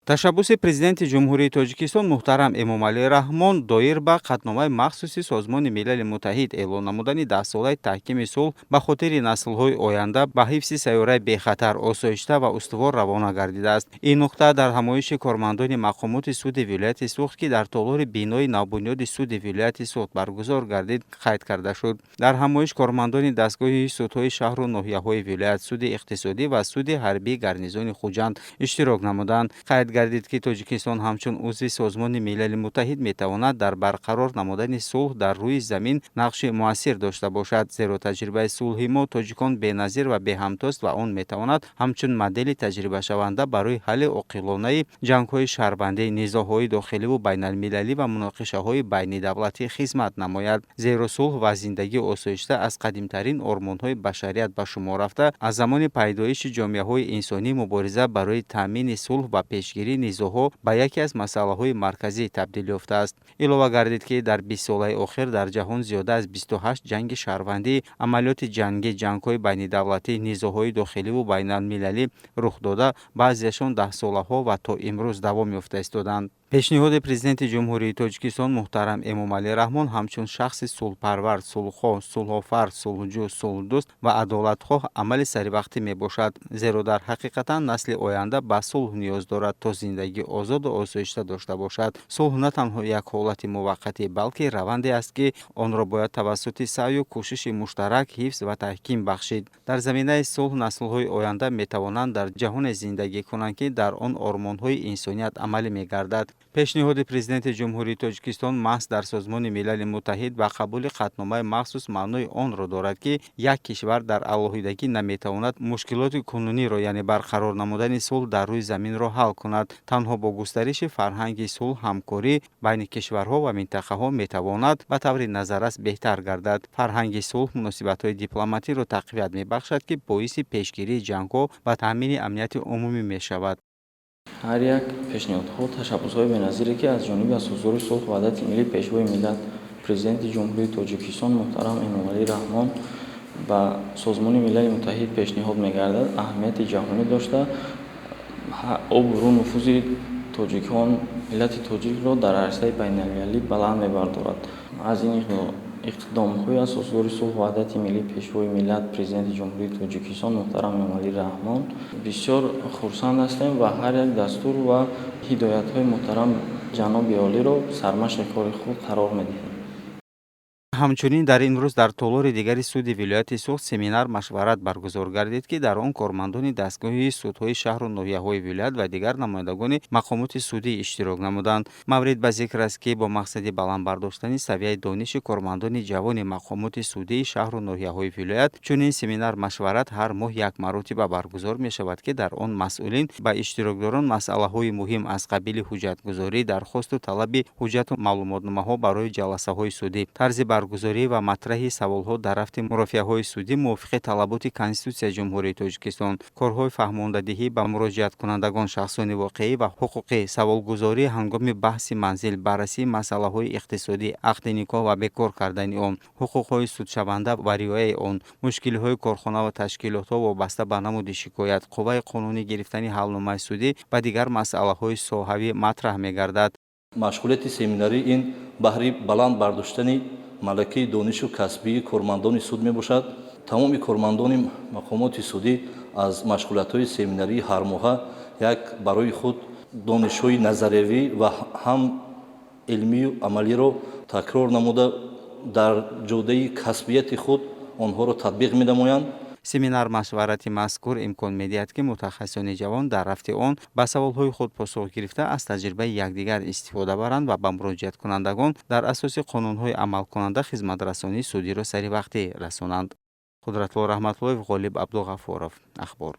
Ташаббуси Президенти Ҷумҳурии Тоҷикистон муҳтарам Эмомалӣ Раҳмон доир ба Қатъномаи махсуси Созмони Милали Муттаҳид эълон намудани Даҳсолаи таҳкими сулҳ ба хотири наслҳои оянда, ба ҳифзи сайёраи бехатар, осоишта ва устувор равона гардидааст. Ин нуқта дар ҳамоиши кормандони мақомоти суди вилояти Суғд, ки дар толори бинои навбунёди суди вилояти Суғд баргузор гардид, қайд карда шуд. Дар ҳамоиш кормандони дастгоҳи судҳои шаҳру ноҳияҳои вилоят, суди иқтисодӣ ва суди ҳарбии гарнизони Хуҷанд иштирок намуданд. Қайд гардид, ки Тоҷикистон ҳамчун узви Созмони Милали Муттаҳид метавонад дар барқарор намудани сулҳ дар рӯи замин нақши муассир дошта бошад, зеро таҷрибаи сулҳи мо, тоҷикон, беназир ва беҳамтост ва он метавонад ҳамчун модели таҷрибашаванда барои ҳалли оқилонаи ҷангҳои шаҳрвандӣ, низоъҳои дохиливу байналмилалӣ ва муноқишаҳои байнидавлатӣ хизмат намояд. Зеро сулҳ ва зиндагии осоишта аз қадимтарин ормонҳои башарият ба шумор рафта, аз замони пайдоиши ҷомеаҳои инсонӣ мубориза барои таъмини сулҳ ва пешгирии низоъҳо ба яке аз масъалаҳои марказӣ табдил ёфтааст. Илова гардид, ки дар 20 солаи охир дар ҷаҳон зиёда аз 28 ҷанги шаҳрвандӣ, амалиёти ҷангӣ, ҷангҳои байнидавлатӣ, низоъҳои дохиливу байналмилалӣ рух дода, баъзеашон даҳсолаҳо ва то имрӯз давом ёфта истодаанд. Пешниҳоди Президенти Ҷумҳурии Тоҷикистон муҳтарам Эмомалӣ Раҳмон ҳамчун шахси сулҳпарвар, сулҳхоҳ, сулҳофар, сулҳҷӯ, сулҳдӯст ва адолатхоҳ амали саривақтӣ мебошад, зеро дар ҳақиқатан насли оянда ба сулҳ ниёз дорад, то зиндагии озоду осоишта дошта бошад. Сулҳ на танҳо як ҳолати муваққатӣ, балки раванде аст, ки онро бояд тавассути саъю кӯшиши муштарак ҳифз ва таҳким бахшид. Дар заминаи сулҳ наслҳои оянда метавонанд дар ҷаҳоне зиндагӣ кунанд, ки дар он ормонҳои инсоният амалӣ мегардад. Пешниҳоди Президенти Ҷумҳурии Тоҷикистон маҳз дар Созмони Милали Муттаҳид ба қабули қатъномаи махсус маънои онро дорад, ки як кишвар дар алоҳидагӣ наметавонад мушкилоти кунуниро, яъне барқарор намудани сулҳ дар рӯи заминро ҳал кунад. Танҳо бо густариши фарҳанги сулҳ ҳамкорӣ байни кишварҳо ва минтақаҳо метавонад ба таври назаррас беҳтар гардад. Фарҳанги сулҳ муносибатҳои дипломатиро тақвият мебахшад, ки боиси пешгирии ҷангҳо ва таъмини амнияти умумӣ мешавад. Ҳар як пешниҳодҳо, ташаббусҳои беназире, ки аз ҷониби Асосгузори сулҳу ваҳдати миллӣ, Пешвои миллат, Президенти Ҷумҳурии Тоҷикистон муҳтарам Эмомалӣ Раҳмон ба Созмони Милали Муттаҳид пешниҳод мегардад, аҳамияти ҷаҳонӣ дошта, обрӯ, нуфузи тоҷикон, миллати тоҷикро дар арсаи байналмилалӣ баланд мебардорад. Аз ин иқдомҳои Асосгузори сулҳу ваҳдати миллӣ, Пешвои миллат, Президенти Ҷумҳурии Тоҷикистон муҳтарам Эмомалӣ Раҳмон бисёр хурсанд ҳастем ва ҳар як дастур ва ҳидоятҳои муҳтарам ҷаноби олиро сармашқи кори худ қарор медиҳем. Ҳамчунин дар ин рӯз дар толори дигари суди вилояти Суғд семинар машварат баргузор гардид, ки дар он кормандони дастгоҳи судҳои шаҳру ноҳияҳои вилоят ва дигар намояндагони мақомоти судӣ иштирок намуданд. Маврид ба зикр аст, ки бо мақсади баланд бардоштани савияи дониши кормандони ҷавони мақомоти судии шаҳру ноҳияҳои вилоят чунин семинар машварат ҳар моҳ як маротиба баргузор мешавад, ки дар он масъулин ба иштирокдорон масъалаҳои муҳим аз қабили ҳуҷҷатгузорӣ, дархосту талаби ҳуҷҷату маълумотномаҳо барои ҷаласаҳои судӣ, тарзи баргузорӣ ва матраҳи саволҳо дар рафти мурофиаҳои судӣ мувофиқи талаботи Конститутсияи Ҷумҳурии Тоҷикистон, корҳои фаҳмондадиҳӣ ба муроҷиаткунандагон, шахсони воқеӣ ва ҳуқуқӣ, саволгузорӣ ҳангоми баҳси манзил, баррасии масъалаҳои иқтисодӣ, ақди никоҳ ва бекор кардани он, ҳуқуқҳои судшаванда ва риояи он, мушкилиҳои корхона ва ташкилотҳо вобаста ба намуди шикоят, қувваи қонунӣ гирифтани ҳалномаи судӣ ва дигар масъалаҳои соҳавӣ матраҳ мегардад. Машғулияти семинарӣ ин баҳри баланд бардоштани малакаи донишу касбии кормандони суд мебошад. Тамоми кормандони мақомоти судӣ аз машғулиятҳои семинарии ҳармоҳа як барои худ донишҳои назариявӣ ва ҳам илмию амалиро такрор намуда, дар ҷодаи касбияти худ онҳоро татбиқ менамоянд. Семинар машварати мазкур имкон медиҳад, ки мутахассисони ҷавон дар рафти он ба саволҳои худ посух гирифта, аз таҷрибаи якдигар истифода баранд ва ба муроҷиаткунандагон дар асоси қонунҳои амалкунанда хизматрасонии судиро саривақтӣ расонанд. Қудратулло Раҳматуллоев, Ғолиб Абдуғафуров, Ахбор.